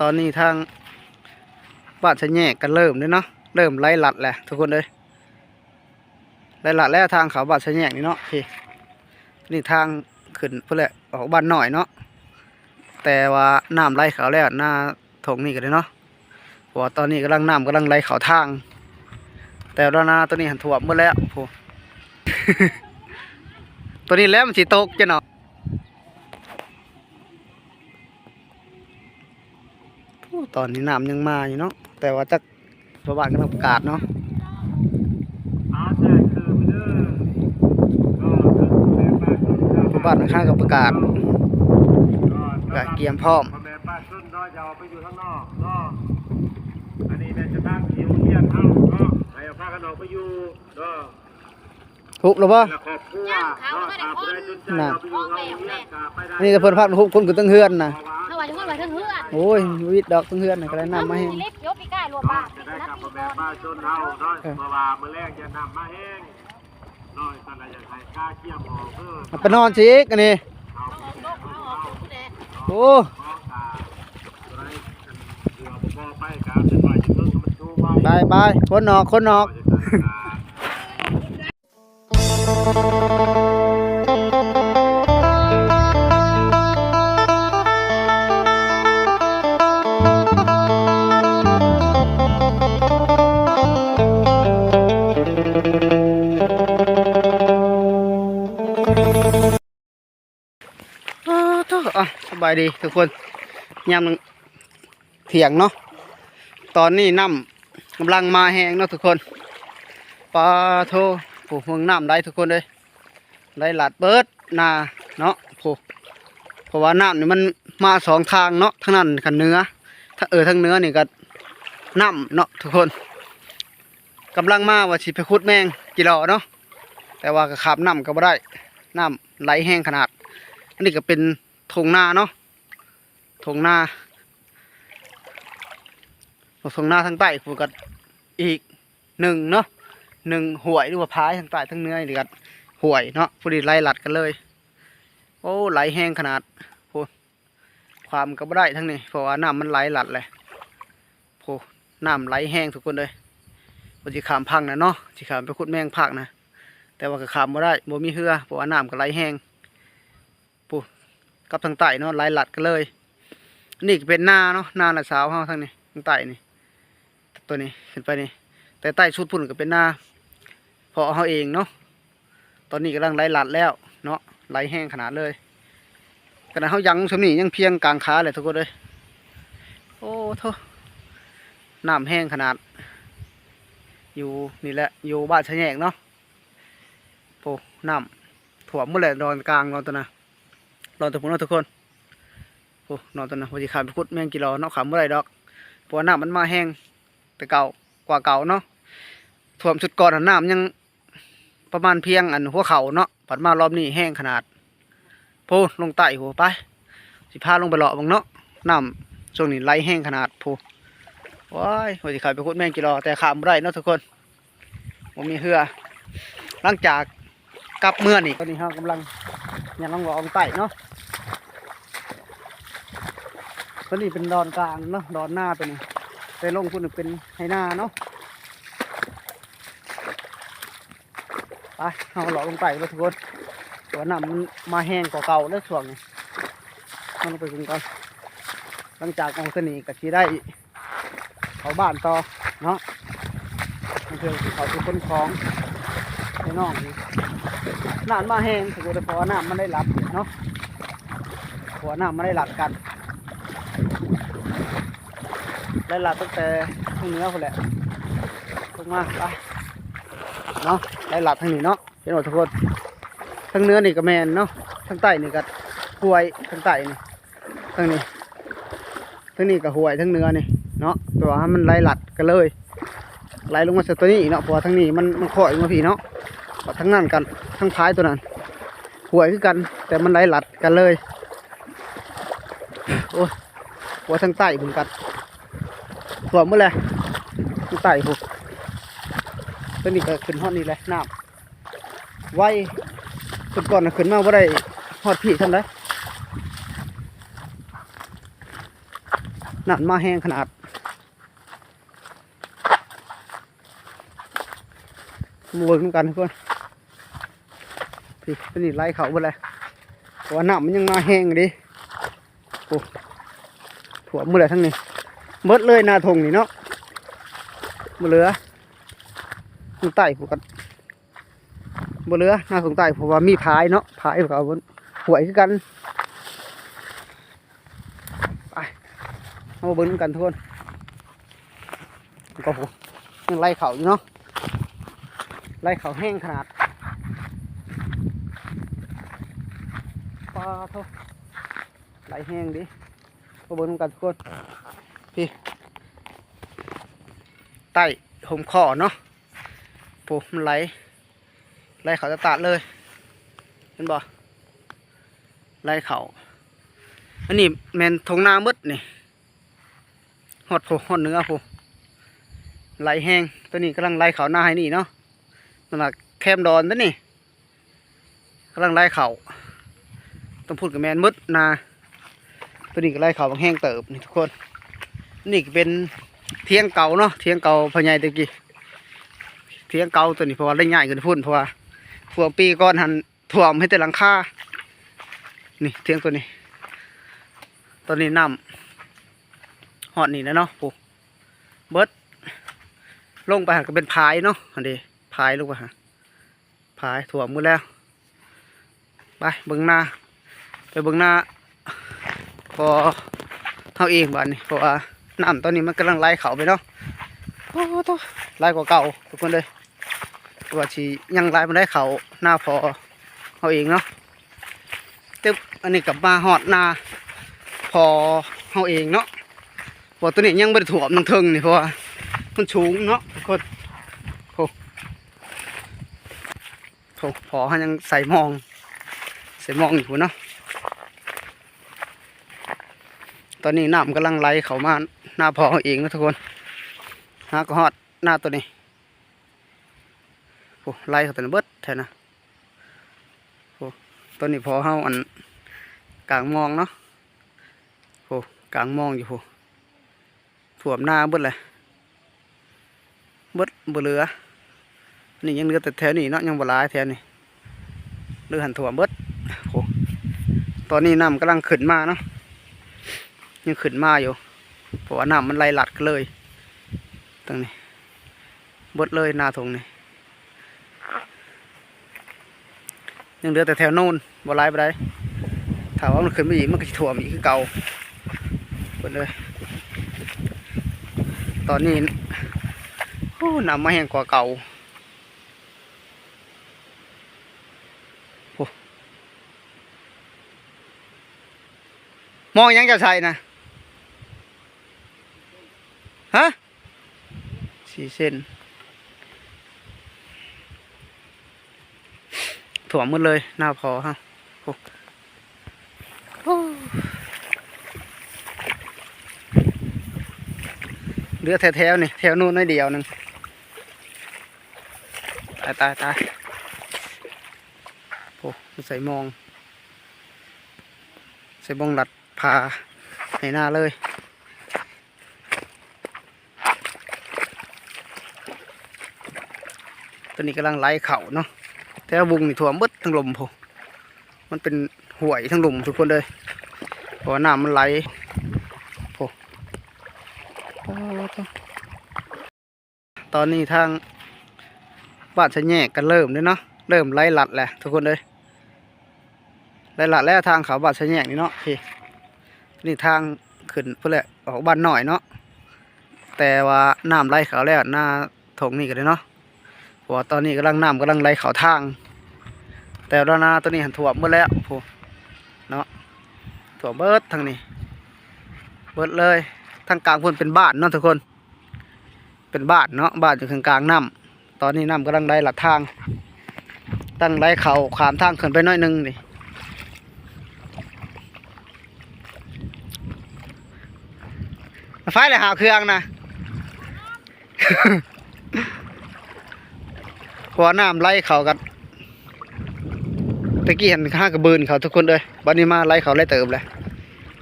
ຕອນນີ້ທາງບ້ານຊະແຍກກໍເລີ່ມເດ້ເນາະ ເລີ່ມໄຫຼລັດແລ້ວທຸກຄົນເອີຍ ໄຫຼລັດແລ້ວ ທາງເຂົ້າບ້ານຊະແຍກນີ້ເນາະ. ນີ້ທາງຂຶ້ນພຸ້ນແຫຼະ ອອກບ້ານນ້ອຍເນາະ ແຕ່ວ່ານ້ຳໄຫຼເຂົ້າແລ້ວ ໜ້າທົ່ງນີ້ກໍໄດ້ເນາະ ເພາະວ່າຕອນນີ້ກຳລັງ ນ້ຳກຳລັງໄຫຼເຂົ້າທາງ ແຕ່ວ່ານາຕົວນີ້ຫັ້ນຖ້ວມໝົດແລ້ວ ໂອ້ ຕົວນີ້ແຫຼະມັນຊິຕົກເຈົ້າເນາະ. ໂອ້ ຕອນນີ້ນ້ຳຍັງມາຢູ່ເນາະ ແຕ່ວ່າຈັກ ຊາວບ້ານກຳລັງປະກາດເນາະ ຊາວບ້ານທາງຂ້າງກໍປະກາດ ກະກຽມພ້ອມ ພໍ່ແມ່ປະຊາຊົນເນາະ ຢ່າອອກໄປຢູ່ທາງນອກເນາະ ອັນນີ້ແມ່ນສະຖານທີ່ໂຮງຮຽນເຮົາເນາະ ໃຫ້ພາກັນອອກໄປຢູ່ເນາະ. ຮຸບແລ້ວບໍ່? ຍັງ ເຂົາບໍ່ທັນໄດ້ຮຸບ ນັ້ນ ອັນນີ້ແຕ່ເພິ່ນພາກັນຮຸບ ຄົນຂຶ້ນເທິງເຮືອນນະ ເຂົາວ່າຈະຂຶ້ນໄປເທິງເຮືອນ ໂອ້ຍ ບໍ່ວິດດອກ ເທິງເຮືອນນະ ກໍໄດ້ນ້ຳມາແຮງ ເອີ ເພາະວ່າມື້ແລງຈະນ້ຳມາແຮງ ເອົາໄປນອນຊິອີກ ອັນນີ້ ໂອ້ ໄປໆ ຄົນນອກ ຄົນນອກ. ອ້າໂທ້ ອ່ະ ສະບາຍດີທຸກຄົນ ຍາມ ທ່ຽງເນາະ ຕອນນີ້ນ້ຳກຳລັງມາແຮງເນາະທຸກຄົນ ປາໂທ້ ໂອ້ ເບິ່ງນ້ຳໄຫຼທຸກຄົນເອີຍ ໄຫຼລັດເບິດນາເນາະ ໂອ້ ເພາະວ່ານ້ຳນີ້ມັນມາສອງທາງເນາະ ທາງນັ້ນກໍເໜືອ ທາງ ເອີ ທາງເໜືອນີ້ກໍນ້ຳເນາະທຸກຄົນ ກຳລັງມາວ່າຊິໄປຂຸດແມງຈີ່ຫຼໍ່ເນາະ ແຕ່ວ່າກໍຂ້າມນ້ຳກໍບໍ່ໄດ້ ນ້ຳໄຫຼແຮງຂະໜາດ ອັນນີ້ກໍເປັນທົ່ງນາເນາະ ທົ່ງນາ ທົ່ງນາທາງໃຕ້ພຸ້ນກໍອີກໜຶ່ງເນາະ ໜຶ່ງຫ້ວຍ ຫຼືວ່າພາຍທາງໃຕ້ທາງເໜືອນີ້ກໍຫ້ວຍເນາະ ພໍດີໄຫຼລັດກັນເລີຍ ໂອ້ ໄຫຼແຮງຂະໜາດ ໂອ້ ຂ້າມກໍບໍ່ໄດ້ທາງນີ້ ເພາະວ່ານ້ຳມັນໄຫຼລັດແຫຼະ ໂອ້ ນ້ຳໄຫຼແຮງທຸກຄົນເອີຍ ວ່າຊິຂ້າມຝັ່ງນະເນາະ ຊິຂ້າມໄປຂຸດແມງພາກນະ ແຕ່ວ່າກໍຂ້າມບໍ່ໄດ້ ບໍ່ມີເຮືອ ເພາະວ່ານ້ຳກໍໄຫຼແຮງ ພຸ້ນ ກັບທາງໃຕ້ເນາະ ໄຫຼລັດກັນເລີຍ ອັນນີ້ກໍເປັນນາເນາະ ນານ້າສາວເຮົາທາງນີ້ ທາງໃຕ້ນີ້ ຕົວນີ້ຂຶ້ນໄປນີ້ ແຕ່ໃຕ້ສຸດພຸ້ນກໍເປັນນາພໍ່ເຮົາເອງເນາະ ຕອນນີ້ກຳລັງໄຫຼລັດແລ້ວເນາະ ໄຫຼແຮງຂະໜາດເລີຍ ຂະໜາດເຮົາຍັງສ່ຳນີ້ຍັງພຽງກາງຂາແຫຼະທຸກຄົນເອີຍ ໂອ້ໂທ້ ນ້ຳແຮງຂະໜາດ ຢູ່ນີ້ແຫຼະ ຢູ່ບ້ານຊະແຍກເນາະ ໂອ້ ນ້ຳຖ້ວມໝົດແຫຼະ ດອນກາງ ດອນຕົວນະ ດອນຕົວພຸ້ນເນາະທຸກຄົນ ໂອ້ ດອນຕົວນະ ວ່າຊິຂ້າມໄປຂຸດແມງຈີ່ຫຼໍ່ເນາະ ຂ້າມບໍ່ໄດ້ດອກ ເພາະວ່ານ້ຳມັນມາແຮງແຕ່ເກົ່າ ກວ່າເກົ່າເນາະ ຖ້ວມຊຸດກ່ອນຫັ້ນນ້ຳຍັງປະມານພຽງອັນຫົວເຂົ່າເນາະ ບັດມາລອບນີ້ແຮງຂະໜາດ ໂອ້ ລົງໃຕ້ພຸ້ນ ໄປ ຊິພາລົງໄປເລາະເບິ່ງເນາະ ນ້ຳຊ່ວງນີ້ໄຫຼແຮງຂະໜາດ ໂອ້ ໂອ້ຍ ວ່າຊິຂ້າມໄປຂຸດແມງຈີ່ຫຼໍ່ ແຕ່ຂ້າມບໍ່ໄດ້ເນາະທຸກຄົນ ບໍ່ມີເຮືອ ຫຼັງຈາກກັບເມືອນີ້ ຕອນນີ້ເຮົາກຳລັງຍ່າງລອງເລາະລົງໃຕ້ເນາະ ຕົວນີ້ເປັນດອນກາງເນາະ ດອນນາຕົວນີ້ ແຕ່ລົງພຸ້ນເປັນໄຮ່ນາເນາະ ໄປ ເຮົາເລາະລົງໃຕ້ເລີຍທຸກຄົນ ເພາະວ່ານ້ຳມັນມາແຮງກວ່າເກົ່າແລ້ວຊ່ວງນີ້ ເຮົາລົງໄປເບິ່ງກ່ອນ ຫຼັງຈາກອອກຕົວນີ້ກໍຊິໄດ້ ເຂົ້າບ້ານຕໍ່ເນາະ ເພື່ອຊິເຂົ້າໄປຂົນຂອງໃຫ້ນ້ອງນີ້ ນ້ຳມາແຮງ ສະກຸດ ເພາະວ່ານ້ຳມັນໄຫຼລັດເນາະ ເພາະວ່ານ້ຳມັນໄຫຼລັດກັນ ໄຫຼລັດຕັ້ງແຕ່ທາງເໜືອພຸ້ນແຫຼະ ລົງມາ ໄປເນາະ ໄຫຼລັດທາງນີ້ເນາະ ເຫັນບໍ່ທຸກຄົນ ທາງເໜືອນີ້ກໍແມ່ນເນາະ ທາງໃຕ້ນີ້ກໍຫ້ວຍ ທາງໃຕ້ນີ້ ທາງນີ້ ທາງນີ້ກໍຫ້ວຍທາງເໜືອນີ້ເນາະ ແຕ່ວ່າມັນໄຫຼລັດກັນເລີຍ ໄຫຼລົງມາໃສ່ຕົວນີ້ເນາະ ເພາະວ່າທາງນີ້ມັນ ມັນຄ້ອຍລົງມາພີ້ເນາະ ທາງນັ້ນກັນ ທາງພາຍຕົວນັ້ນ ຫ້ວຍຄືກັນ ແຕ່ມັນໄຫຼລັດກັນເລີຍ ໂອ້ຍ ວ່າທາງໃຕ້ພຸ້ນກັນ ຖ້ວມໝົດແລ້ວ ທາງໃຕ້ພຸ້ນ ຕົວນີ້ກໍຂຶ້ນຮອດນີ້ແຫຼະ ນ້ຳ ໄວ ເມື່ອກ່ອນນະ ຂຶ້ນມາບໍ່ໄດ້ຮອດພີ້ຊ່ຳໃດ. ນ້ຳມາແຮງຂະໜາດ. ມາເບິ່ງນຳກັນທຸກຄົນ. ພີ້ ຕົວນີ້ໄຫຼເຂົ້າເບິດແລ້ວ ເພາະວ່ານ້ຳມັນຍັງມາແຮງເດ້. ໂອ້ ຖ້ວມໝົດແລ້ວທັງນີ້ ເບິດເລີຍໜ້າທົ່ງນີ້ເນາະ ບໍ່ເຫຼືອ. ທາງໃຕ້ພຸ້ນກໍບໍ່ເຫຼືອ ໜ້າທົ່ງໃຕ້ ເພາະວ່າມີຝາຍເນາະ ຝາຍກໍຫ້ວຍຄືກັນ. ໄປ ເຮົາມາເບິ່ງນຳກັນທຸກຄົນ. ກໍ ໂອ້ ຍັງໄຫຼເຂົ້າຢູ່ເນາະ ໄຫຼເຂົ້າແຮງຂະໜາດ. ປາໂທ້ ໄຫຼແຮງເດ້. ມາເບິ່ງນຳກັນທຸກຄົນ. ພີ້ ໃຕ້ຮົ່ມຄໍ້ເນາະ ໂອ້ ມັນໄຫຼ ໄຫຼເຂົ້າຕາດໆເລີຍ ເຫັນບໍ່ ໄຫຼເຂົ້າ. ອັນນີ້ແມ່ນທົ່ງນາໝົດນີ້ ຮອດພຸ້ນ ຮອດເໜືອພຸ້ນ ໄຫຼແຮງ. ຕົວນີ້ກຳລັງໄຫຼເຂົ້ານາໃຫ້ນີ້ເນາະ ນັ້ນລະແຄມດອນຕົວນີ້ ກຳລັງໄຫຼເຂົ້າ. ຕ້ອງພຸ້ນກໍແມ່ນໝົດນາ ຕົວນີ້ກໍໄຫຼເຂົ້າບັກແຮງເຕີບນີ້ທຸກຄົນ. ນີ້ກໍເປັນຖຽງເກົ່າເນາະ ຖຽງເກົ່າພໍ່ໃຫຍ່ແຕ່ກີ້ ຖຽງເກົ່າຕົວນີ້ ເພາະວ່າໄດ້ຍ້າຍຂຶ້ນພຸ້ນ ເພາະວ່າຊ່ວງປີກ່ອນຫັ້ນ ຖ້ວມໃຫ້ແຕ່ຫຼັງຄາ. ນີ້ຖຽງຕົວນີ້ ຕອນນີ້ນ້ຳຮອດນີ້ແລ້ວເນາະ ໂອ້ ເບິດ ລົງໄປຫັ້ນກໍເປັນຝາຍເນາະ ຫັ້ນເດ້ ຝາຍລົງໄປຫັ້ນ ຝາຍຖ້ວມໝົດແລ້ວ. ໄປເບິ່ງນາ ໄປເບິ່ງນາພໍ່ເຮົາເອງບາດນີ້ ເພາະວ່ານ້ຳຕອນນີ້ມັນກຳລັງໄຫຼເຂົ້າໄປເນາະ. ໂອ້ໂທ້ ຫຼາຍກວ່າເກົ່າທຸກຄົນເດີ ວ່າຊິຍັງຫຼາຍປານໃດເຂົ້ານາພໍ່ເຮົາເອງເນາະ. ຕຶບ ອັນນີ້ກໍມາຮອດນາພໍ່ເຮົາເອງເນາະ ເພາະວ່າຕົວນີ້ຍັງບໍ່ໄດ້ຖ້ວມທາງເທິງນີ້ ເພາະວ່າມັນສູງເນາະທຸກຄົນ. ໂອ້ ໂອ້ ພໍ່ເຮົາຍັງໃສ່ມອງ ໃສ່ມອງຢູ່ພຸ້ນເນາະ. ຕອນນີ້ນ້ຳກຳລັງໄຫຼເຂົ້າມານາພໍ່ເຮົາເອງເນາະທຸກຄົນ. ຫາກໍຮອດນາຕົວນີ້ ໂອ້ ໄຫຼເຂົ້າຕົວນີ້ເບິດແທ້ນະ. ໂອ້ ຕອນນີ້ພໍ່ເຮົາອັນກາງມອງເນາະ ໂອ້ ກາງມອງຢູ່ພຸ້ນ ຖ້ວມນາເບິດແຫຼະ ເບິດບໍ່ເຫຼືອ. ນີ້ຍັງເຫຼືອແຕ່ແຖວນີ້ເນາະ ຍັງບໍ່ຫຼາຍແຖວນີ້ ເຫຼືອຫັ້ນຖ້ວມເບິດ. ໂອ້ ຕອນນີ້ນ້ຳກຳລັງຂຶ້ນມາເນາະ ຍັງຂຶ້ນມາຢູ່ ເພາະວ່ານ້ຳມັນໄຫຼຫຼັດກັນເລີຍ ຕົງນີ້ ເບິດເລີຍນາທົ່ງນີ້ ຍັງເຫຼືອແຕ່ແຖວໂນ້ນ ບໍ່ຫຼາຍປານໃດ. ຖ້າວ່າມັນຂຶ້ນໄປອີກ ມັນກໍຊິຖ້ວມອີກຄືເກົ່າເບິດເລີຍ. ຕອນນີ້ ໂອ້ ນ້ຳມາແຮງກວ່າເກົ່າ. ໂອ້ ມອງຫຍັງເຈົ້າໃສ່ນະ? ຮະ? ສີ່ເຊັນ ຖ້ວມໝົດເລີຍນາພໍ່ເຮົາ. ໂອ້ ໂອ້ ເຫຼືອແຖວໆນີ້ ແຖວໂນ້ນໜ້ອຍດຽວໜຶ່ງ. ຕາຍ ຕາຍ ຕາຍ. ໂອ້ ໃສ່ມອງ ໃສ່ມອງລັດ ພາໃຫ້ນາເລີຍ. ຕົວນີ້ກຳລັງໄຫຼເຂົ້າເນາະ ແຕ່ວ່າວຸ່ງນີ້ຖ້ວມເບິດທັງລຸ່ມພຸ້ນ ມັນເປັນຫ້ວຍທັງລຸ່ມທຸກຄົນເອີຍ ເພາະວ່ານ້ຳມັນໄຫຼ. ໂອ້ ໂອ້ ຕອນນີ້ທາງບ້ານຊະແຍກກໍເລີ່ມແລ້ວເນາະ ເລີ່ມໄຫຼລັດແລ້ວທຸກຄົນເອີຍ ໄຫຼລັດແລ້ວທາງເຂົ້າບ້ານຊະແຍກນີ້ເນາະ. ນີ້ທາງຂຶ້ນພຸ້ນແຫຼະ ອອກບ້ານນ້ອຍເນາະ ແຕ່ວ່ານ້ຳໄຫຼເຂົ້າແລ້ວ ໜ້າທົ່ງນີ້ກໍໄດ້ເນາະ ເພາະວ່າຕອນນີ້ກຳລັງ ນ້ຳກຳລັງໄຫຼເຂົ້າທາງ ແຕ່ວ່ານາຕົວນີ້ຫັ້ນຖ້ວມໝົດແລ້ວພຸ້ນເນາະ ຖ້ວມເບິດທາງນີ້ ເບິດເລີຍ. ທາງກາງພຸ້ນເປັນບ້ານເນາະທຸກຄົນ ເປັນບ້ານເນາະ ບ້ານຢູ່ເຄິ່ງກາງນ້ຳ. ຕອນນີ້ນ້ຳກຳລັງໄຫຼລັດທາງ ຕັ້ງໄຫຼເຂົ້າຂ້າມທາງຂຶ້ນໄປໜ້ອຍໜຶ່ງນີ້. ໄຟແຫຼະຫາເຄື່ອງນະ ເພາະວ່ານ້ຳໄຫຼເຂົ້າກັນ ຕະກີ້ຫັ້ນຫາກະບືນເຂົ້າທຸກຄົນເອີຍ ບັດນີ້ມາໄຫຼເຂົ້າຫຼາຍເຕີບແຫຼະ.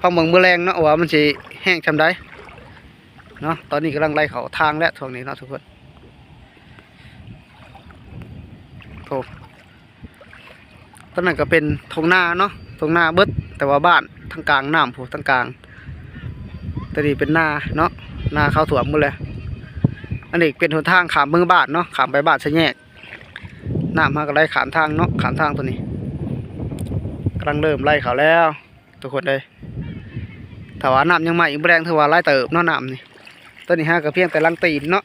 ຟັງເບິ່ງມື້ແລງເນາະ ວ່າມັນຊິແຮງຊ່ຳໃດ. ເນາະ. ຕອນນີ້ກຳລັງໄຫຼເຂົ້າທາງແລ້ວຊ່ວງນີ້ເນາະທຸກຄົນ. ໂອ້ ຕອນນັ້ນກໍເປັນທົ່ງນາເນາະ, ທົ່ງນາເບິດ, ແຕ່ວ່າບ້ານທາງກາງນ້ຳພຸ້ນ ທາງກາງ. ຕອນນີ້ເປັນນາເນາະ, ນາເຂົ້າຖ້ວມໝົດແລ້ວ. ອັນນີ້ເປັນຫົນທາງຂ້າມເມືອງບ້ານເນາະ, ຂ້າມໄປບ້ານສະແຍກ. ນ້ຳເຮົາກໍໄຫຼຂ້າມທາງເນາະ, ຂ້າມທາງຕົວນີ້ ກຳລັງເລີ່ມໄຫຼເຂົ້າແລ້ວທຸກຄົນເອີຍ. ຖ້າວ່ານ້ຳຍັງມາອີກມື້ແລງ ຖືວ່າຫຼາຍເຕີບເນາະນ້ຳນີ້. ຕອນນີ້ຫາກໍພຽງແຕ່ຫຼັງຕີນເນາະ.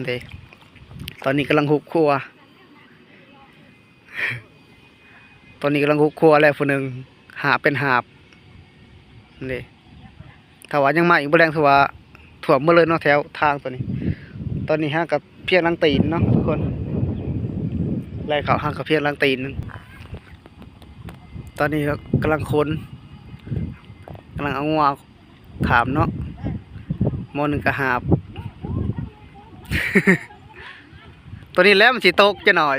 ເດ້ ຕອນນີ້ກຳລັງຮຸບຄົວ, ຕອນນີ້ກຳລັງຮຸບຄົວແລ້ວ ຜູ້ໜຶ່ງຫາບເປັນຫາບເດ້. ຖ້າວ່າຍັງມາອີກມື້ແລງ ຖືວ່າຖ້ວມໝົດເລີຍເນາະ ແຖວທາງຕົວນີ້. ຕອນນີ້ຫາກໍພຽງຫຼັງຕີນເນາະທຸກຄົນ, ໄຫຼເຂົ້າຫາກໍພຽງຫຼັງຕີນ. ຕອນນີ້ກໍກຳລັງຂົນ, ກຳລັງເອົາງົວ ຂ້າມເນາະ, ໝໍໜຶ່ງກະຫາບ. ຕົວນີ້ແຫຼະມັນຊິຕົກຈັກໜ້ອຍ.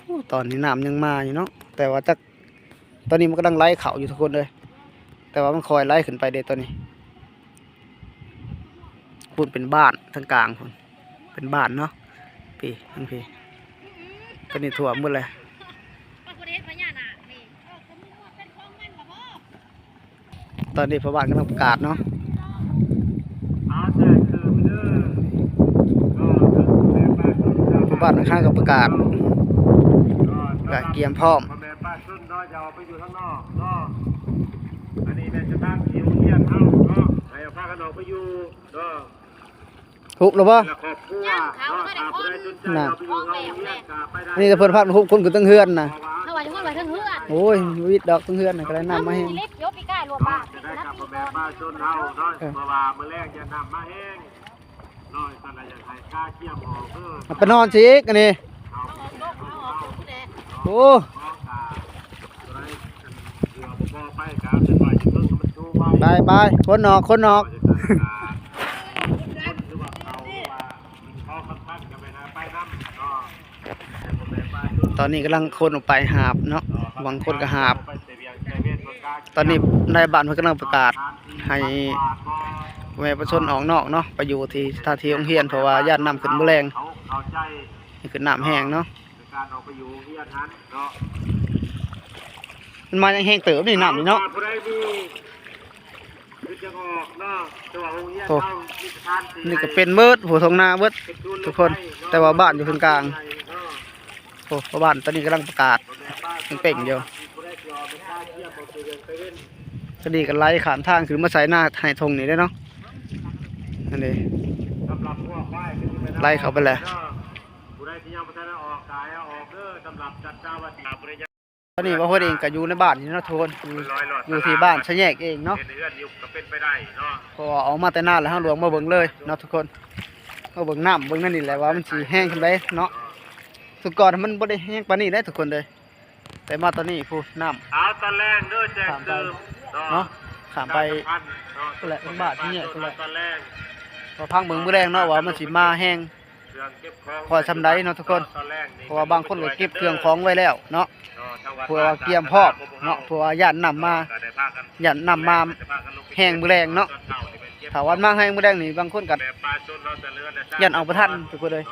ໂອ້ ຕອນນີ້ນ້ຳຍັງມາຢູ່ເນາະ, ແຕ່ວ່າຈັກ ຕອນນີ້ມັນກຳລັງໄຫຼເຂົ້າຢູ່ທຸກຄົນເອີຍ, ແຕ່ວ່າມັນຄ່ອຍໄຫຼຂຶ້ນໄປເດ້ຕອນນີ້. ພຸ້ນເປັນບ້ານທາງກາງພຸ້ນ, ເປັນບ້ານເນາະ. ພີ້ ທາງພີ້ ຕອນນີ້ຖ້ວມໝົດແລ້ວ. ຕອນນີ້ພໍ່ບ້ານກຳລັງປະກາດເນາະ, ພໍ່ບ້ານທາງຂ້າງກໍປະກາດ ກະກຽມພ້ອມ. ພໍ່ແມ່ປະຊາຊົນເນາະ ຢ່າອອກໄປຢູ່ທາງນອກເນາະ, ອັນນີ້ແມ່ນສະຖານທີ່ໂຮງຮຽນເຮົາເນາະ, ໃຫ້ພາກັນອອກໄປຢູ່ເນາະ. ທຸບແລ້ວບໍ່? ແລະຄອບຄົວເນາະ, ຖ້າຜູ້ໃດສົນໃຈເອົາໄປຢູ່ເຮືອນກະໄປໄດ້. ອັນນີ້ແຕ່ເພິ່ນພາກັນທຸບຄົນຂຶ້ນເທິງເຮືອນນະ. ເຮົາວ່າຢູ່ເຮືອນ ວ່າເທິງເຮືອນ. ໂອ້ຍ ບໍ່ວິດດອກ, ເທິງເຫຼັກ ເທິງເຮືອນນະ ກະໄດ້ນ້ຳມາແຮງ. ເອີ ເພາະວ່າມື້ແລງຈະນ້ຳມາແຮງເນາະ, ຊັ້ນລະຢາກໃຫ້ກາກຽມອອກເດີ. ໄປນອນຊິອີກອັນນີ້. ໂອ້ ໄປໆ ຄົນອອກ ຄົນອອກ. ຕອນນີ້ກຳລັງຄົນອອກໄປຫາບເນາະ, ບາງຄົນກໍຫາບ. ຕອນນີ້ນາຍບ້ານເພິ່ນກຳລັງປະກາດໃຫ້ພໍ່ແມ່ປະຊາຊົນອອກນອກເນາະ, ໄປຢູ່ທີ່ສະຖານທີ່ໂຮງຮຽນ ເພາະວ່າຢ້ານນ້ຳຂຶ້ນມື້ແລງ, ຂຶ້ນນ້ຳແຮງເນາະ. ການອອກໄປຢູ່ໂຮງຮຽນຫັ້ນເນາະ, ມັນມາຍັງແຮງເຕີບນີ້ນ້ຳນີ້ເນາະ. ຜູ້ໃດມີ ຄືຈະອອກເນາະ, ແຕ່ວ່າໂຮງຮຽນເຮົາມີສະຖານທີ່ ນີ້ກໍເປັນເບິດ ໂຫ ທົ່ງນາເບິດທຸກຄົນ, ແຕ່ວ່າບ້ານຢູ່ເຄິ່ງກາງ. ໂອ້ ພໍ່ບ້ານຕອນນີ້ກຳລັງປະກາດເປັ່ງໆຢູ່. ຕອນນີ້ກໍໄຫຼຂ້າມທາງຂຶ້ນມາໃສ່ນາໄຮ່ທົ່ງນີ້ເດ້ເນາະ, ອັນນີ້ ໄຫຼເຂົ້າໄປແລ້ວ. ຜູ້ໃດທີ່ຍັງບໍ່ທັນໄດ້ອອກກະໃຫ້ເອົາອອກເດີ, ສຳລັບຈັດເຈົ້າວ່າຊິ ຕອນນີ້ບ່າວໂຮດເອງກໍຢູ່ໃນບ້ານນີ້ເນາະທຸກຄົນ, ຢູ່ ຢູ່ທີ່ບ້ານສະແຍກເອງເນາະ, ເຮັດເຮືອນຢູ່ກໍເປັນໄປໄດ້ເນາະ. ເພາະວ່າອອກມາແຕ່ນາແລ້ວ ເຮົາລວງມາເບິ່ງເລີຍເນາະທຸກຄົນ, ເຮົາເບິ່ງນ້ຳເບິ່ງນັ້ນນີ້ແຫຼະວ່າມັນຊິແຮງສ່ຳໃດເນາະ. ແຕ່ກ່ອນມັນບໍ່ໄດ້ແຮງປານນີ້ເດ້ທຸກຄົນເດີ, ແຕ່ມາຕອນນີ້ພຸ້ນນ້ຳ ເອົາຕອນແລງເດີ, ແຈ້ງຕື່ມເນາະ, ຂ້າມໄປພຸ້ນແຫຼະ ທາງບ້ານທີ່ແຍກພຸ້ນແຫຼະ. ກໍຟັງເບິ່ງມື້ແລງເນາະ ວ່າມັນຊິມາແຮງ ຄ່ອຍສ່ຳໃດເນາະທຸກຄົນ, ເພາະວ່າບາງຄົນກໍເກັບເຄື່ອງຂອງໄວ້ແລ້ວເນາະ, ເພື່ອວ່າກຽມພ້ອມເນາະ, ເພື່ອວ່າຢ້ານນ້ຳມາ, ຢ້ານນ້ຳມາແຮງມື້ແລງເນາະ. ຖ້າວ່າມາແຮງມື້ແລງນີ້ ບາງຄົນກໍຢ້ານເອົາບໍ່ທັນທຸກຄົນເອີຍ.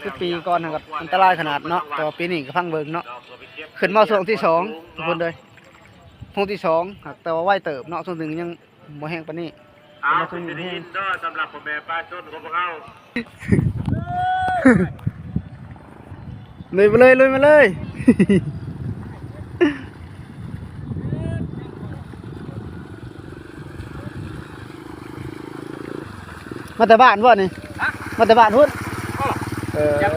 ຄືປີກ່ອນຫັ້ນກໍອັນຕະລາຍຂະໜາດເນາະ, ແຕ່ວ່າປີນີ້ກໍຟັງເບິ່ງເນາະ. ຂຶ້ນມາຊ່ວງທີສອງທຸກຄົນເອີຍ, ຊ່ວງທີສອງ ແຕ່ວ່າໄວເຕີບເນາະ, ຊ່ວງທີໜຶ່ງຍັງ ບໍ່ແຮງປານນີ້. ເອົາ ເປັນຕາໄດ້ຍິນເດີ ສຳລັບພໍ່ແມ່ປະຊາຊົນຂອງພວກເຮົາ. ລຸຍມາເລີຍ ລຸຍມາເລີຍ. ມາແຕ່ບ້ານບໍ່ນີ້? ຮະ? ມາແຕ່ບ້ານພຸ້ນ? ເອີ ເອີ.